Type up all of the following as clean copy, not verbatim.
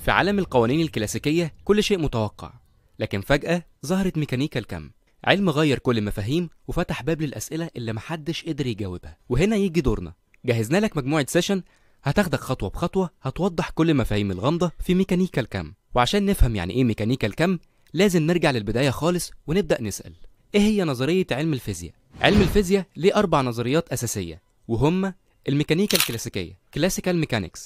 في عالم القوانين الكلاسيكية كل شيء متوقع، لكن فجأة ظهرت ميكانيكا الكم، علم غير كل المفاهيم وفتح باب للأسئلة اللي محدش قدر يجاوبها. وهنا يجي دورنا، جهزنا لك مجموعة session هتاخدك خطوة بخطوة، هتوضح كل المفاهيم الغامضة في ميكانيكا الكم. وعشان نفهم يعني ايه ميكانيكا الكم لازم نرجع للبداية خالص ونبدأ نسأل ايه هي نظرية علم الفيزياء. علم الفيزياء ليه 4 نظريات أساسية، وهما الميكانيكا الكلاسيكية classical mechanics،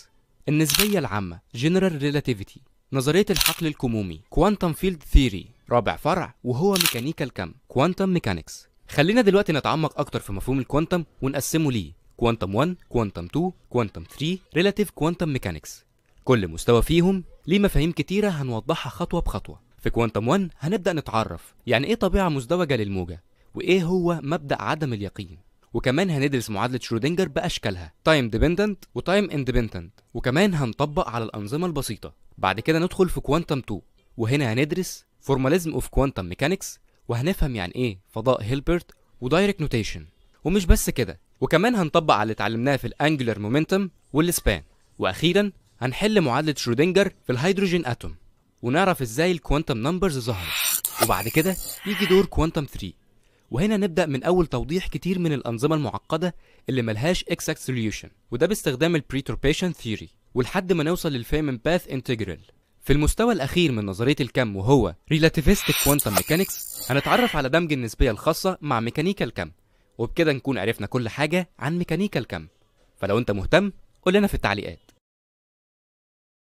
النسبية العامة general relativity، نظرية الحقل الكمومي quantum field theory، رابع فرع وهو ميكانيكا الكم quantum mechanics. خلينا دلوقتي نتعمق أكتر في مفهوم ال quantum ونقسمه ليه quantum 1، quantum 2، quantum 3، relative quantum mechanics. كل مستوى فيهم ليه مفاهيم كتيرة هنوضحها خطوة بخطوة. في quantum 1 هنبدأ نتعرف يعني ايه طبيعة مزدوجة للموجة، وايه هو مبدأ عدم اليقين، وكمان هندرس معادلة شرودنجر بأشكالها time dependent و time independent، وكمان هنطبق على الأنظمة البسيطة. بعد كده ندخل في quantum 2، وهنا هندرس formalism of quantum mechanics، وهنفهم يعني ايه فضاء هيلبرت و Dirac notation. ومش بس كده، وكمان هنطبق على اللي اتعلمناه في ال angular momentum وال spin. واخيرا هنحل معادلة شرودنجر في ال hydrogen atom، ونعرف ازاي ال quantum numbers ظهرت. وبعد كده يجي دور quantum 3، وهنا نبدأ من أول توضيح كتير من الأنظمة المعقدة اللي ملهاش exact solution، وده باستخدام ال perturbation theory، ولحد ما نوصل لل Feynman path integral. في المستوى الأخير من نظرية الكم وهو relativistic quantum mechanics هنتعرف على دمج النسبية الخاصة مع ميكانيكا الكم، وبكده نكون عرفنا كل حاجة عن ميكانيكا الكم. فلو أنت مهتم قول لنا في التعليقات.